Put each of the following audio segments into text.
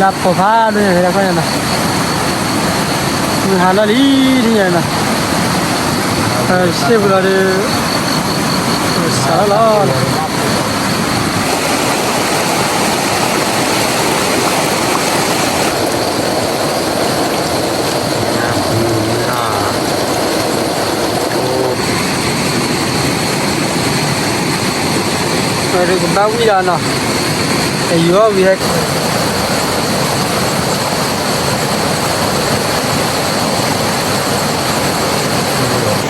လါပိာ်ဖးဒိၣ်ညါဖဲဒၣ်ခီညါနီၤ, မုၢ်ဟါလီၤလံဒ်ညါနီၤ, စ့ၢ်ပူၤလီၤဒီး စးလီၤလီၤ. ကဘၣ်ဝံၣ်ဒီးနီၤ, အယူၤအီၣ်ဝံၤဟဲ က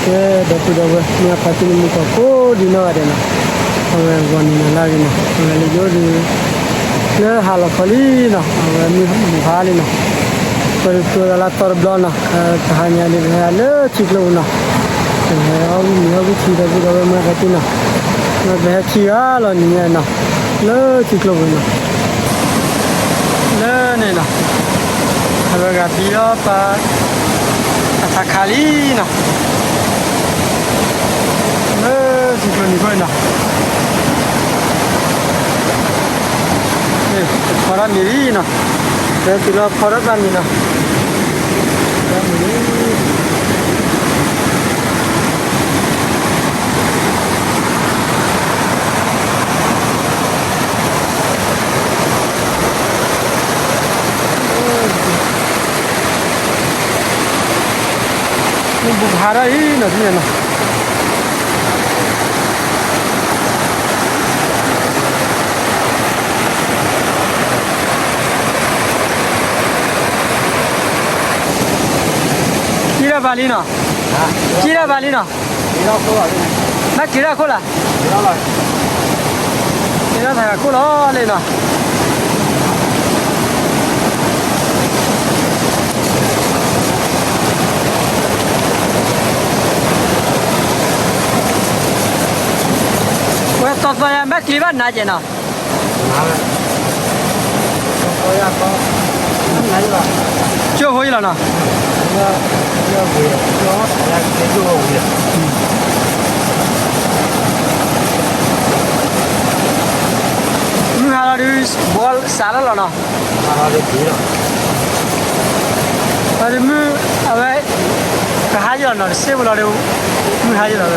ဲ ဒီပုၢ်ဒီဝဲၢ် မ့ၢ်ဖါတံၢ်မုၢ်ကီၢ်ကိးဒံနီၢ်ဂၤဒဲးနီၤ, အဝဲဂီၤနံၤနၤလၢအဂ့ၤနီၤ, အဝဲလၢယအိၣ်ဒီး လၢဟါလီၤခီလံနီၤ, အဝဲမုၢ်ဟါလံနီၤ, ပှၤတကျိၤသးလၢတီတဘျီနီၤ, တဟါညါဒ်ပဟဲလၢထံကျိပူၤနီၤ, ပဟဲအီၣ်ဝံၣ်မ့ၤအီၣ်ဝံၣ်ထံ ဒီပုၢ်ဒီဝဲၢ် မ့ၢ်ဖါတံၢ်နီၤ, ပဟဲထံဂၤလီၤနံၤညါနီၤ, လၢထံကျိပူၤနီၤ. လၢန့ၣ်နီၤ, အဝဲဂၤဘံလီၤပာ် အထးခးလံနီၤ, လၢထံကျိနံၤခိၣ်နီၤ, ဖီထီၣ်မ့ၤလံနီၤ, လၢတုၤလီၤဖီထီၣ်ဘၣ်မ့ၤနီၤ, ဖီထီၣ်မ့ၤလံ. မုၢ်ဘူးဖးထီၣ်အံၤနီၤ သ့ၣ်ညါနီၤ, က့ၤထီၣ်ဘၣ်လံနီၤ, က့ၤထီၣ်ဘၣ်လံနီၤ, ဘၣ်က့ၤထီၣ်ခိၣ်လၢ်, က့ၤထီၣ်သးခိၣ်လီၤလံနီၤ. ဝဲသီသီယါ ဘၣ်ကျံၤဘၣ်နၤကဲနီၤ, ကၠိဖိအံၤလီၤနီၤ, မုၢ်ဟါလီၤဒုး ဘီစးလီၤလီၤနီၤ, အဒုးမုၢ်အဝဲ ကဟါယလီၤနီၤ, တစ့ၢ်ဖိလီၤဒီး မုၢ်ဟါယလီၤဝဲ.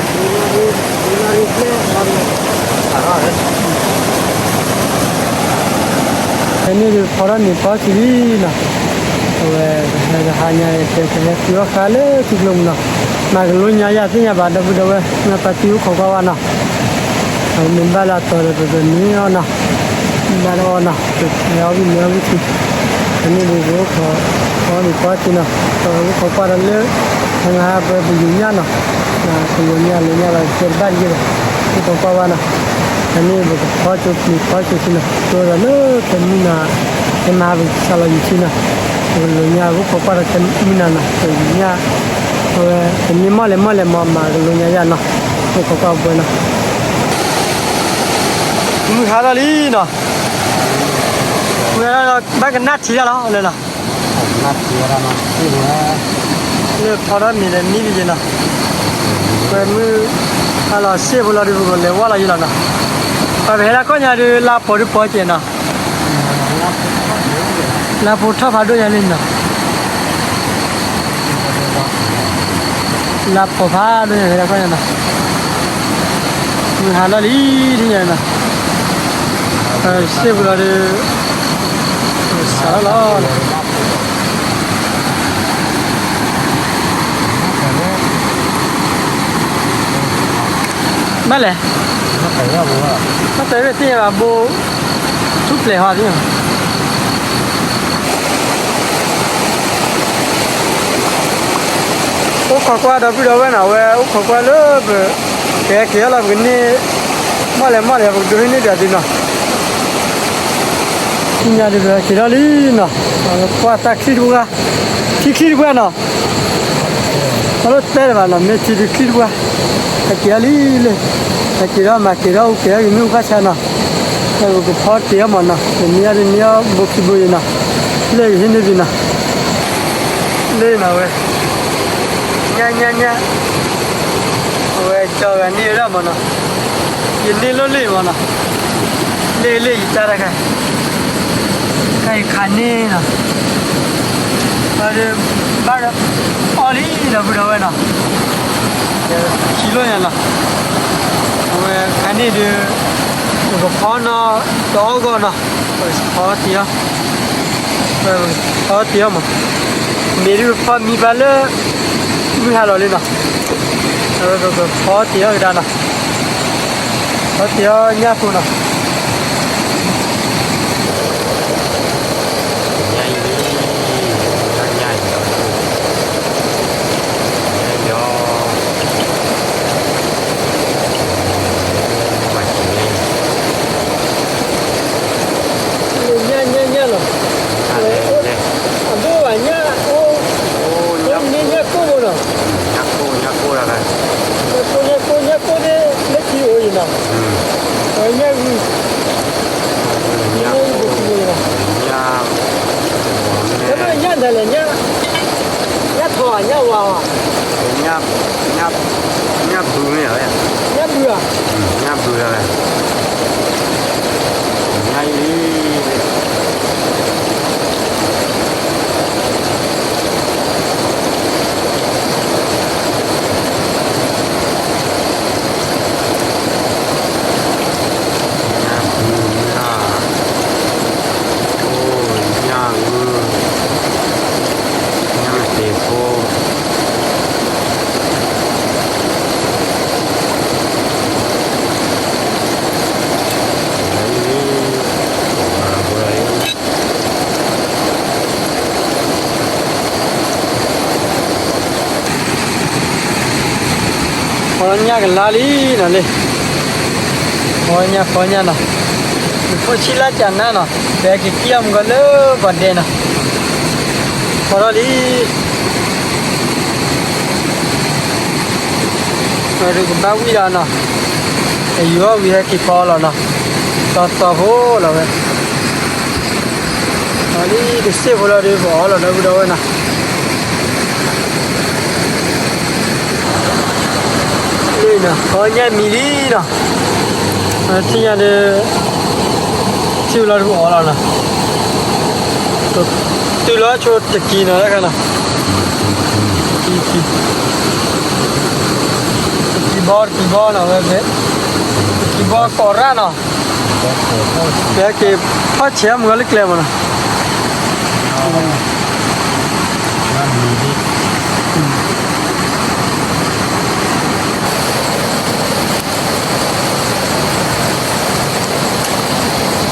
ဖဲန့ၣ်ဒုးဖီထီၣ်မ့ၤဖီထီၣ်ထံလံနီၤ, အဝဲ ကဟဲကဟါညါ ကဟဲတုၤအီၣ်ဃာ်လၢထံကျိပူၤနီၤ, မၤကလိညါယၤသ့ၣ်ညါဘၣ် ဒီပုၢ်ဒီဝဲၢ် မ့ၢ်ဖါတံၢ်အိၣ်ခိးကွၢ်ဝဲနီၤ. အမ့ၢ်ဘၣ်လၢအတီၤဒီး ပကန့ၢ်အီၣ်နီၤ, ဘၣ်လၢအီၣ်နီၤ, ပကဟဲအီၣ်ဝံၣ်မ့ၤအီၣ်ဝံၣ်ထံ, ဖဲန့ၣ်ဒုးပအိၣ်ခိး အီၣ်မ့ၤဖီထံနီၤ, ပအိၣ်ခိးကွၢ်ဒီးလၢ နဟါပှဲၤပယူၤညၣ်နီၤ, ကလိညါလၢညါဘၣ် ကဲတဘၣ်တယဲၢ်ဘၣ်, အိၣ်ခိးကွၢ်ဝဲနီၤ. ဖဲန့ၣ်ပကဖီကၠိမ့ၤဖီကၠိထံနီၤ, ကၢဒီးလၢခဲမုၢ်နၤ ခဲမဟါပကစးလီၤယူၤထံနီၤ, ပကလိညါ ပအိၣ်ခိးကွၢ်ဒီးခဲမုၢ်နၤနီၤ, ပယူၤညၣ် အဝဲ ပမ့ၢ်မီၢ်လဲၤမီၢ်လဲၤမီၢ် မၤကလိညါယၤနီၤ, အိၣ်ခိးကွၢ်ပှဲၤနီၤ. မုၢ်ဟါထီၣ်လံနီၤ, မုၢ်ဟါထီၣ် ဘၣ်ကနၣ်ထံတၢ်လီၤလၢနီၤ, လၢဖီထီၣ်မ့ၤဒီးနံၣ်တယဲၢ်နီၤ, ပှဲၤမုၢ်ဟါလီၤစ့ၢ်ဖိလီၤဒုး ပကလဲၤဝဲလီၤယံၤလီၤနီၤ, ပှၤပဟဲလၢခီညါဒုး လါပိာ်ဒုးပိာ်ကဲနီၤ, လါပိာ်ထီၣ်ဖးဒိၣ်ညါလံနီၤ. လါပိာ်ဖးဒိၣ်ညါဖဲဒၣ်ခီညါနီၤ, မုၢ်ဟါလီၤလံဒ်ညါနီၤ, စ့ၢ်ပူၤလီၤဒီး စးလီၤလီၤ. ဘၣ်လဲၣ်, ဘၣ်တဲဝဲသ့ၣ်ညါဘၣ်ဘိ, ထူၣ်ဖျဲးဟီသ့ၣ်ညါ အိၣ်ခိးကွၢ်ဒီပုၢ်ဒီဝဲၢ်နီၤ, အဝဲအိၣ်ခိးကွၢ်လၢပ ကဟဲက့ၤအီၣ်လီၤ ပကန့ၢ် မီၢ်လဲၤမီၢ်လဲၤ ပကဒိးဟံးန့ၢ်ဒံးသုနီၤ. ဆူညါဒုးက့ၤထီၣ်လံနီၤ, ကွၢ်တၢ်ချံတပှၢ်, ထံချံတပှၢ်နီၤ, အလိၣ်တဲတဘၣ်နီၤ, မ့ၢ်ထံဒုးချံတပှၢ်, ဟဲက့ၤထီၣ်လံလၢ, ဟဲက့ၤထီၣ်မၤက့ၤထီၣ်အိၣ်က့ၤထီၣ်က့ၤမ့ၢ်အိၣ်ဘၣ်ဆၣ်နီၤ, ဟဲပကဖီက့ၤအီၣ်မးနီၤ, ပမ့ၢ်အီၣ်ဒုးန့ၢ်အီၣ်ဘိခံဘိအံၤနီၤ, လၢကဟံးန့ၢ်သုနီၤ. လၢနီၤဝဲ, ညါညါညါ, အဝဲကၠီဂၤန့ၢ်ဝဲဒၣ်မးနီၤ, ယန့ၢ်လိၣ်လၢမးနီၤ, လၢလၢယတၢ်တခါ, တခါ ခးန့ၢ်နီၤ, ဘၣ်ဒီး အီၣ်လံနီၤ ပုၢ်ဒီဝဲၢ်နီၤ, ခံလိၣ်ညါနီၤ, အဝဲခးန့ၢ်ဒီး ပကဖီနီၤ တအီၣ်ဂီၢ်နီၤ, ပကဖီတ့ၢ်အီၤ, ပကဖီတ့ၢ်အီၤမး, မ့ၢ်ဒုးပဖီမံဖးလၢ မုၢ်ဟါလီၤလံနီၤ, ပကဖီတ့ၢ်အီၤကဒါနီၤ, ဖီတ့ၢ်အီၤညၣ်ဖိနီၤ. ညၣ်ညၣ်ညၣ်လီၤ, အဒိၣ်ဘၣ်ညၣ်အိၣ်, အိၣ်န့ၢ်ညၣ်ကိၢ်ဘိနီၤ, ညၣ်ကိၢ် ညၣ်ကိၢ် ညၣ်ကိၢ်သ့ၣ်လၢထံအိၣ်အံၤနီၤ, အဝဲညၣ်ဂုၢ်, ညၣ်, ညၣ်ဒ်လဲၣ်, ညၣ်ထီၣ်ဧါ ညၣ်ဝါဧါ, ညၣ်ဘုမ့ၢ်ဧါ, ညၣ်ဘုဧါ, ညၣ်ဘုဧါ, ညၣ်အံၤ ညၣ်ဘု, ညၣ်ကိၢ်, ညၣ်ဂုၢ်, ညၣ်တ့ၢ်ဖိ, ဖီညၣ်ကလါလံနီၤလံ, ဖီညၣ် ဖီညၣ်နီၤ, ယဖိဆံးလၢကနါနီၤ, ပဟဲက့ၤကံၣ်အီၣ်မုၢ်ဂီၤလၢပှၤဒဲနီၤ, ဖီထီၣ်လံ, ပှၤဒုးကဘၣ်ဝံၣ်ဒီးနီၤ, အယူၤအီၣ်ဝံၤဟဲက့ၤဖီလီၤနီၤ, တီတီဖိလီၤဝဲ အလံတစ့ၢ်ဖိလီၤဒီး ပအီၣ်လီၤဒီပုၢ်ဒီဝဲၢ်နီၤ, လံနီၤ ဖီညၣ်မံၤလံနီၤ, ထံၣ်ညါဒီး ထံၣ်ဝဲ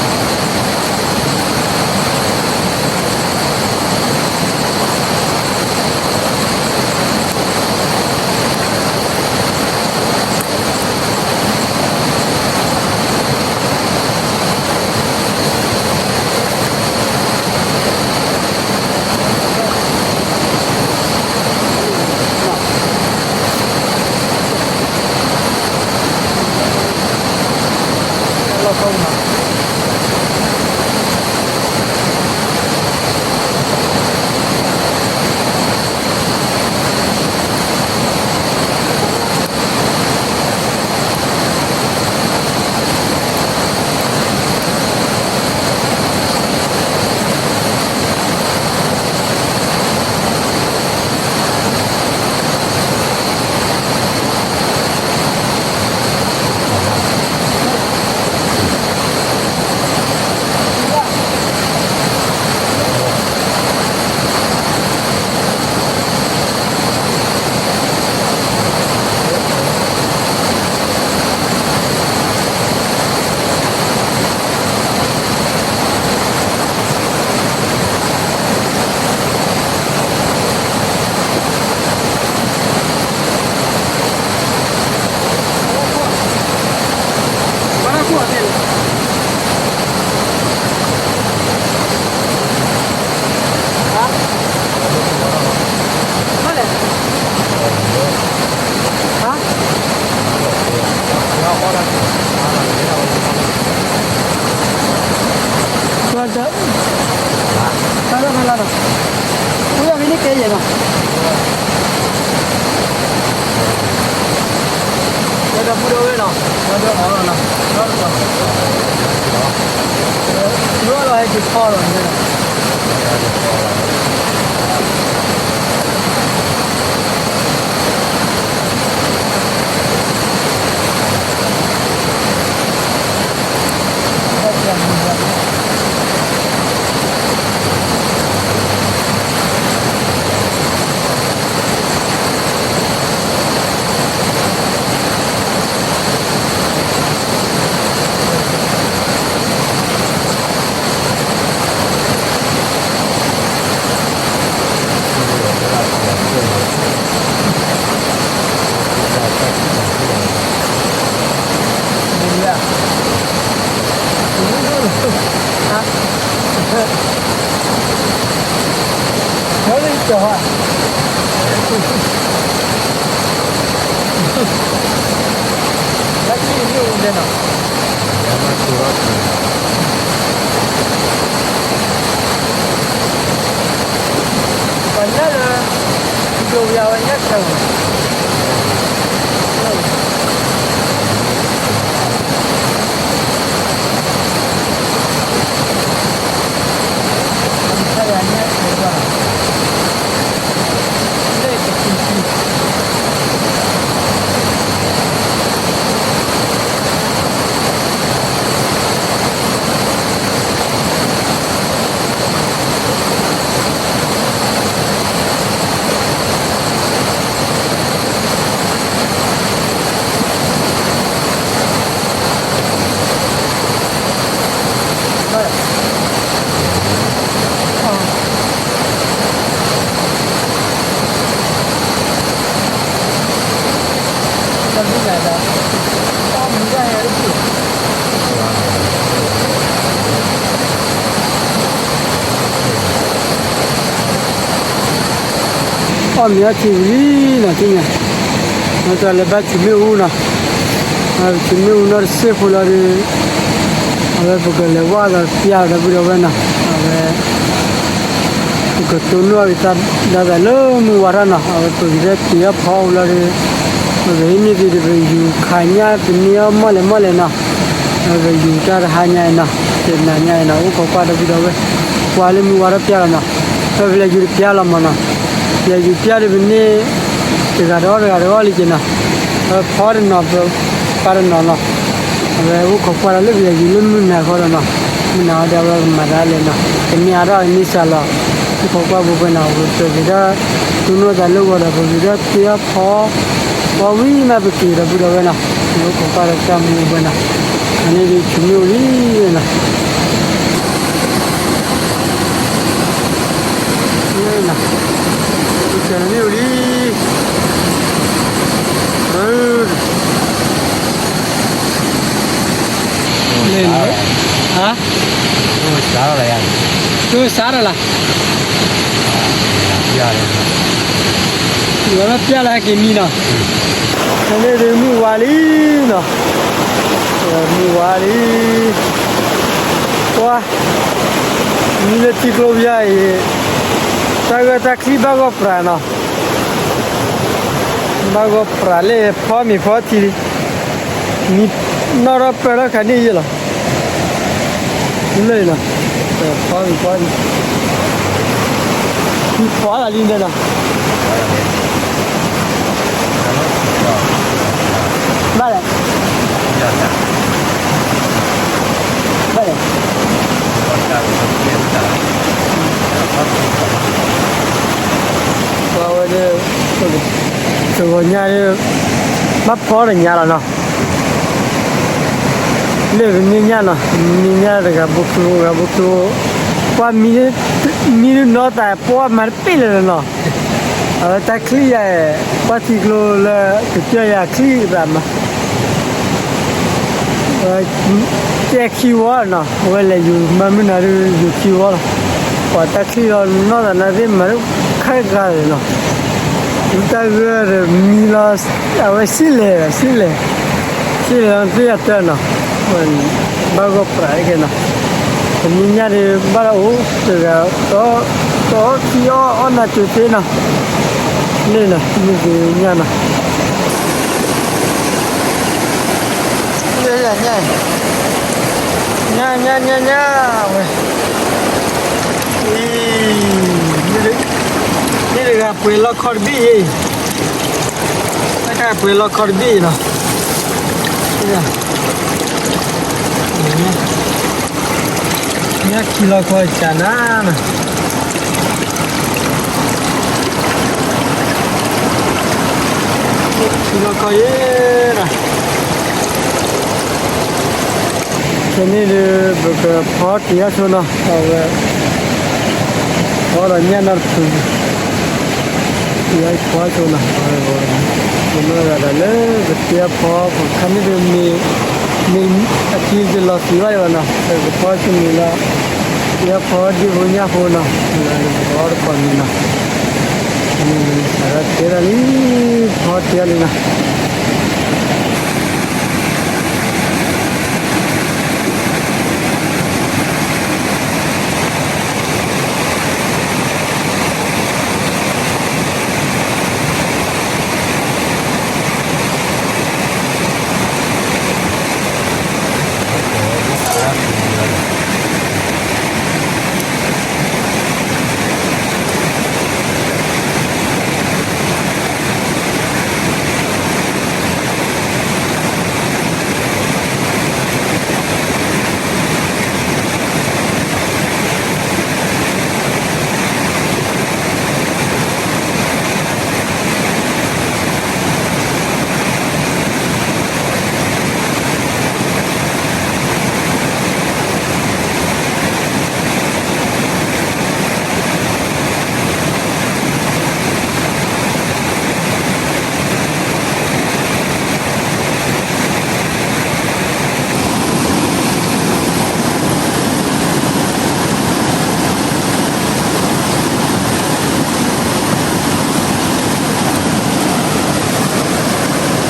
လီၤဒီးပအီၣ်လီၤနီၤ, တုၤလီၤဆိတကံၤနီၤ တၢ်ခါနီၤ, တကံၤဘီ တကံၤဘီနီၤ ဝဲဖဲ တကံၤဘီကိးရၣ်နီၤ, ကဲက့ၤဖီၣ်ဆဲးမုၢ်ဂီၤလၢကျဲမးနီၤ. တထီလီၤန့ၣ်လီၤ. အီၣ်မ့ၤအီထံဝံၤလံနီၤ ထံၣ်ညါ, မ့ၢ်တၢ်လဲၤဘါဆူၣ်မ့ၣ်အူနီၤ, ဆူၣ်မ့ၣ်အူနီၤတစ့ၢ်ဖိလီၤဒီး အဝဲပကလဲၤဝါဒီးပျၢ်ဒီပုၢ်ဒီဝဲၢ်နီၤ, အဝဲ ပကတိၢ်နီၣ်အဂ့ၢ်တၢ်ဒီးသးလၢမုၢ်ဝါထီၣ်နီၤ, အဝဲပဂံၤဒီးတ့ၢ်အီၣ်ဖီအူလီၤဒီး ပဂ့ၤမ့ၢ်သ့ဒီးပယူၤခးညၣ်တနံၤအီၣ်မီၢ်လဲၣ်မီၢ်လဲၣ်နီၤ, အဝဲပယူၤတၢ်တဟါညါအံၤနီၤ, တနၤညါအံၤနီၤ အိၣ်ခိးကွၢ်ဒီပုၢ်ဒီဝဲၢ်, ကွၢ်လၢမုၢ်ဝါထီၣ်ပျၢ်လီၤနီၤ, အဝဲပလဲၤယူၤတပျၢ်လီၤမးနီၤ, ပလဲၤယူၤပျၢ်ဒီးပန့ၢ် တဂၤတအီၣ်တဂၤတအီၣ်လံက့နီၤ, အဝဲဖီတနီၤ ပပာ်တနီၤနီၤ, အဝဲအိၣ်ခိးကွၢ်ဒီးလၢပလဲၤယူၤလၢမုၢ်နၤဃီဒီးနီၤ, မုၢ်နၤဃီဒီးအဝဲကမၤတၢ်လဲၣ်နီၤ, ကန့ၢ်အါထီၣ်ကန့ၢ်စှၤလီၤ, အိၣ်ခိးကွၢ်ပှဲၤပှဲၤနီၤ, ပက့ၤဒီးတိၢ်နီၣ်သးလၢဂီၤဒီး ပဂံၤဒီးတ့ၢ်အီၣ်ဖီ ပှၤဝံၤမးပက့ၤဒီပုၢ်ဒီဝဲၢ်နီၤ, အိၣ်ခိးကွၢ်ဒီးတၢ်မူပှဲၤနီၤ, အန့ၣ်ဒုးဆူၣ်မ့ၣ်အူလံနီၤ, ဆူၣ်မ့ၣ်အူလံ, န့ၣ်နီၤ, ဟါ, တူၢ်စါထီၣ်လၢ်, ယဝဲပျၢ်လၢဟဲက့ၤမံနီၤ, န့ၣ်ဒုးမုၢ်ဝါလံနီၤ, မုၢ်ဝါလံ, ပှၤ မံလၢထံကျိပယါအံၤ, တၢ်ဂၢၢ်တၢ်ချံဘၣ်ဂီၢ်ပြးနီၤ, ဘၣ်ဂီၢ်ပြးလၢဖီမ့ၤဖီထံလံ, မံနီၣ်ထီၣ်ပၢၢ်ထီၣ်ခါန့ၣ်ယဲၢ်လီၤ, လၢနီၤ, ဖီမ့ၤဖီထံ, မံဖီလၢလံန့ၣ်နီၤ, ဘၣ်လဲၣ် ဘၣ်လဲၣ်, ပှၤဝဲဒၣ် တဂီၤညါဒၣ် ဘၣ်ဖီတညါလီၤနီၤ, လၢပမ့ၢ်ညၣ်နီၤ, မ့ၢ်ညၣ်တဂၤဘိခံဘိ ဂၤဘိခံဘိ, ပှၤမံ မံဒုးနီၢ်သး ပှၤမၤတပ့ၢ်လၢာ်လီၤနီၤ, အဝဲတၢ်ချံယၤ, ပှၤထံကျိလၢ ကစၢၢ်ယၤချံသးမး တဲခံဝီနီၤ, အဝဲလဲၤယူၤမၤမုၢ်နၤဒုး ယူၤခံဝီလီၤ, ပှၤတၢ်ချံလီၤနီၢ်သးနၢ်သ့ၣ်မၤဒုးခါတဂၤလီၤနီၤ, ဒုးတၢ်ဂၢၢ်ဒီးမံလီၤ, အဝဲစံၣ်လဲၤ စံၣ်လဲၤ, စံၣ်လဲၤလီၤသ့ၣ်အတၢ်နီၤ, ဘၣ်ဂီၢ်ပြးကဲနီၤ, ပမ့ၢ်ညၣ်ဒုးဘၣ်လၢအိၣ်တဂၤ, တအီၣ်ခံအီၣ်အီၣ်နၤစၢၤသ့နီၤ, လၢနီၤ မ့ၢ်က့ၤညၣ်နီၤ ညၣ် ညၣ် ညၣ် ညၣ်ဝဲ, အံၤ, န့ၣ်တဂၤပှဲၤလီခီတဘ့ၣ်အံၤ, တၢ်ခါပှဲၤလီခီတဘ့ၣ်အံၤနီၤ, ညၣ်ခံလီခီကနၤနီၤ, ခံလီခီယဲနီၤ. ဖဲန့ၣ်ဒီး ပကဖီတ့ၢ်အဆိနီၤ, အဝဲ ဖီဒီးညၣ်နီတဖု, တ့ၢ်အဖီဆိနီၤ, ပမ့ၢ်ဂၤဒၣ်လၢပတ့ၢ်အဖီ ပခါန့ၣ်ဒီး မ့ၢ်အခံတလီၤသံဘၣ်ယၤဘၣ်နီၤ, ပကဖီဆိန့ၣ်လီၤ, တ့ၢ်အဖီဒံၣ်ဖိညၣ်ဖိနီၤ, လၢပကအီၣ်တပီၤန့ၣ်နီၤ, မ့ၢ်စးထီၣ်တ့ၢ်ဒၣ်လံ, ဖီတ့ၢ်လ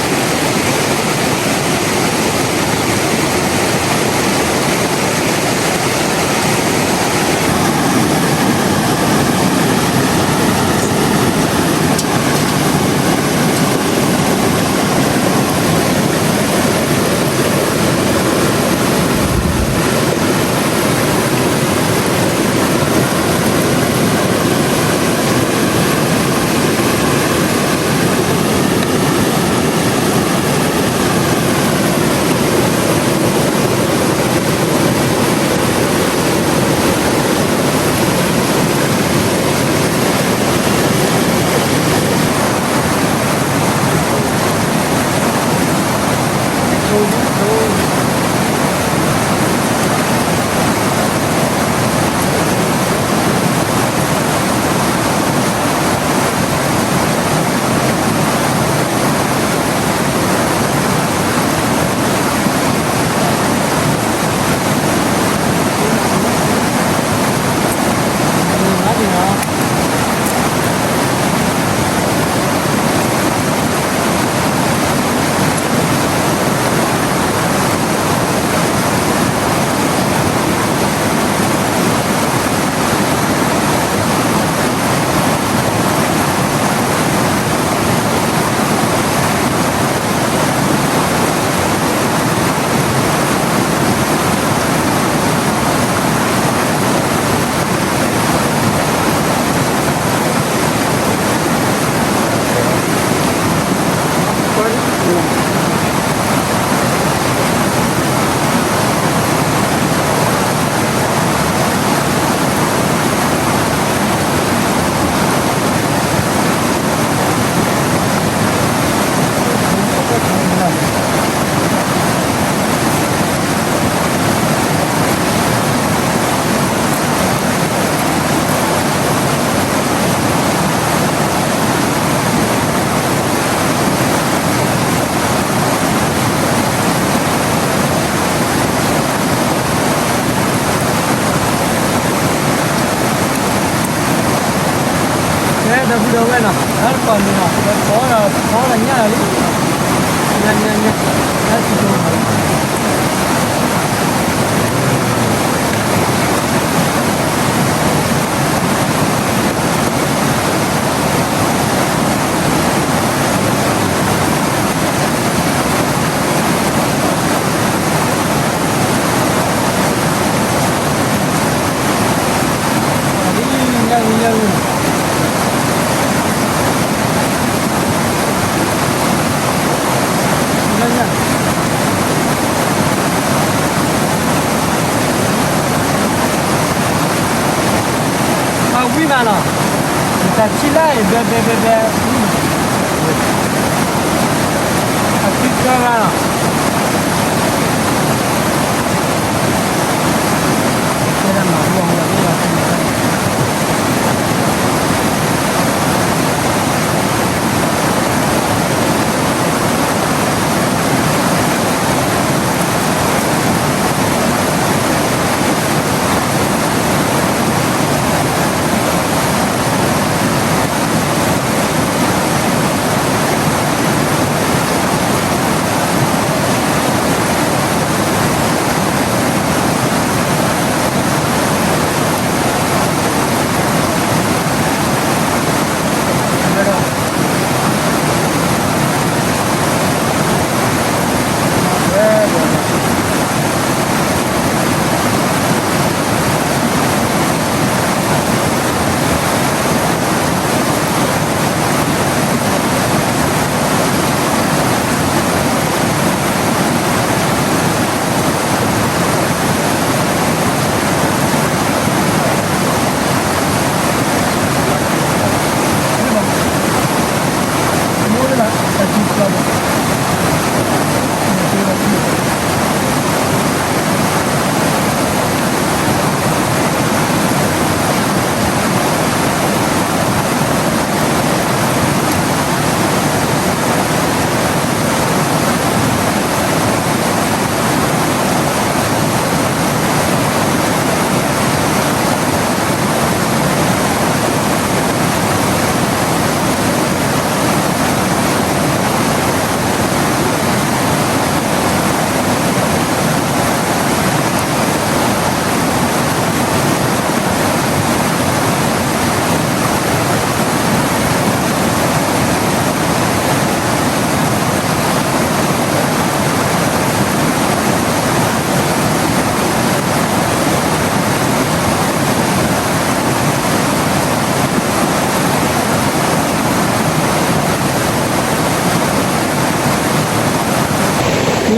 ံနီၤ. ကဲ ဒီပုၢ်ဒီဝဲၢ်နီၤ, တၢ်တပီၤန့ၣ်နီၤ, ပဖီဒီး ဖီဒီးညၣ်လီၤလံ, ညၣ် ညၣ် ညၣ်, တၢ်စံၣ်စိၤမးလီၤ. လီၤ, ယတၢ်ထံၣ်လၢအဘဲဘဲဘဲဘဲ, အထံၣ်ကၢဂၤလီၤ.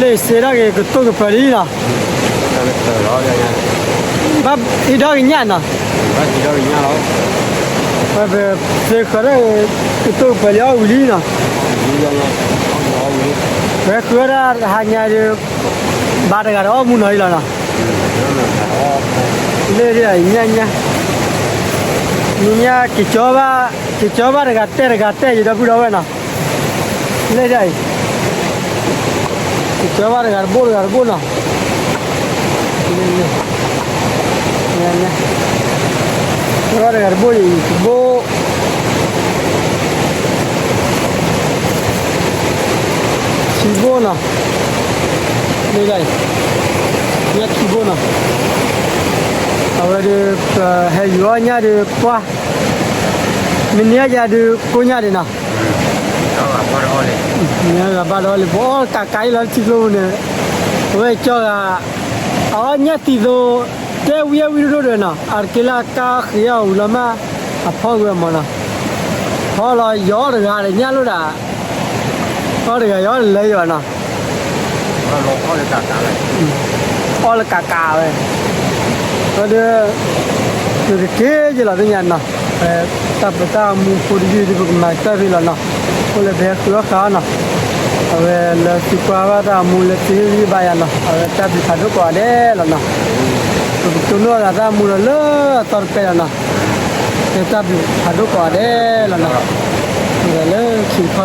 လ့ၣ်စ့ဒၣ်ဂ့ၤ ကတိၢ်ကပၤလံလီၤ. ဘၣ်ဟံးဒီဂ့ၤညၣ်နီၤ, ပသ့ဃၢၤဒၣ်ဂ့ၤ ကတိၢ်ကပၤလံအီၣ်ဝံၤလံနီၤ, ပဃုဝဲဒၣ်တဟါညါဒီး ဘၣ်တဂၤဒီးအီၣ်မူနီၤအံၤလီၤနီၤ, လ့ၣ်ဒ်အံၤညၣ်ညၣ်, ညၣ်ညၣ် က့ၤကၠီဘၣ်, က့ၤကၠီဘၣ်တဂၤတဲာ်တဂၤတဲာ် ယဒီပုၢ်ဒီဝဲၢ်နီၤ, လ့ၣ်ဒ်အံၤ, က့ၤကၠီဘၣ်တဂၤတဘိၣ်တဂၤတဘိၣ်နီၤ, က့ၤကၠီဘၣ်တဂၤတဘိၣ်အံၤ တဘိၣ် ခံဘိၣ်နီၤ, လ့ၣ်ဒ်အံၤ, ညၣ်ခံဘိၣ်နီၤ, အဝဲဒီး ပဟဲယူၤအီၣ်ညၣ်ဒီးပှၢ်, မ့ၢ်န့ၢ်အီၣ်ယၤဒီးကိၣ်ညၣ်ဒံးနီၤ, မ့ၢ်ဂၤဘၣ်ဒီးအီၣ်လံ ပအီၣ်ကးကးအံၤလီၤ ထံကျိပူၤန့ၣ်, အဝဲကၠီဂၤ, အအီၣ်ညၣ်သံသိး, တဲဝံၤအဝံၤဒိၣ်ဒိၣ်ဒီးနီၤ အတက့ၤလၢအကါဃ့အီၤဝံၤလီၤမး, အဖီၣ်ဝံၤအမၢ်နီၤ, ဖီၣ်လီၤယီၤတဂၤဒီးညၣ်လိၣ်ဒၣ်, အီၣ်တဂၤယီၤလၢယီၤနီၤ အီၣ်လၢကးကးဝဲ, ဒီး ပကက့ၤယလီၤသ့ၣ်ညါနီၤ, တၢ်ပတၢ်မူဖိတယုၢ်ဒီး ပကမၤတၢ်ဖဲလီၤနီၤ, အိၣ်လၢပဟဲဃုအီၣ်ဃာ်အီၤနီၤ, အဝဲလၢသုကွၢ်ဘၣ်တၢ်မူလၢသုဟ့ၣ်ဂံၢ်ဘါယၤနီၤ အဝဲတၢ်ဘျုးဖးဒိၣ်ကိးဂၤဒဲးလီၤနီၤ, ပကတိၢ်နီၣ်သးတၢ်မူဒီးလၢအသီတပဲလီၤနီၤ, တၢ်ဘျုးဖးဒိၣ်ကိးဂၤဒဲးလီၤနီၤ, လၢခံတခီလီၤနီၤ,